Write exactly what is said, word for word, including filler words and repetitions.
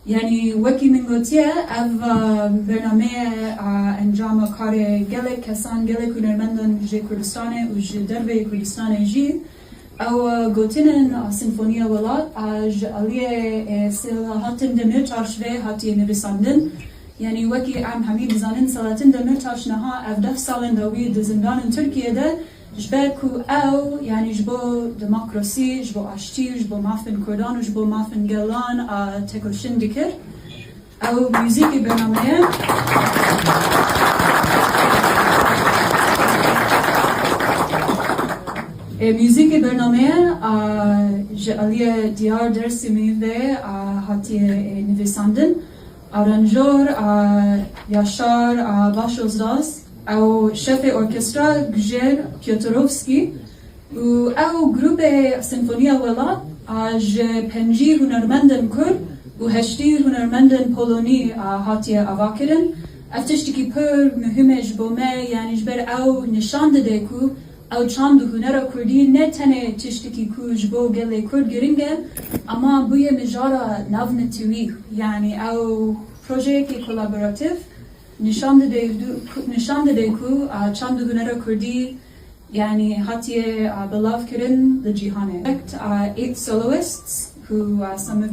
Yanî wekî min gotiye, ev, e, bernameye, e, encama karê gelek kesan, gelek hunermendan ji Kurdistanê û ji derveyê Kurdistanê jî. Ew, e, gotinin, e, Sinfoniya Welat, e, ji aliyê, e, Selahattin Demirtaş ve hatiye nivîsandin. Yanî wekî em hemî dizanin, Selahattin Demirtaş niha ev deh salên dawî di zindanên Tirkiyê de, ji ber ku ew, yanî ji bo demokrasî, ji bo aştî, ji bo mafên Kurdan û ji bo mafên gelan, a, tekoşîn dikir. Ew muzîkê bernameye. E, muzîkê bernameye, a, ji aliyê Diyar Dersimî ve, a, hatiye, e, nivîsandin. Aranjor, a, Yaşar, a, Başozdas, ew şefê orkestra Gujer Piotrowski û ew grûpê Sinfoniya Welat, a, ji pêncî hunermendên Kurd û heştî hunermendên Polonî, a, hatiye avakirin. Ev tiştekî pir muhîm e ji bo me, yanî ji ber ew nîşan dide ku ew çand û hunera kurdî ne tenê tiştekî ku ji bo gelê kurd giring e, ama bûye mijara navnetewî, yanî ew projeyekî kolaboratîf nîşan dide, nîşan dide ku, a, çand û hunera kurdî, yanî hatiye, a, belavkirin li cîhanê. Act, a, eight soloists, who, a, some of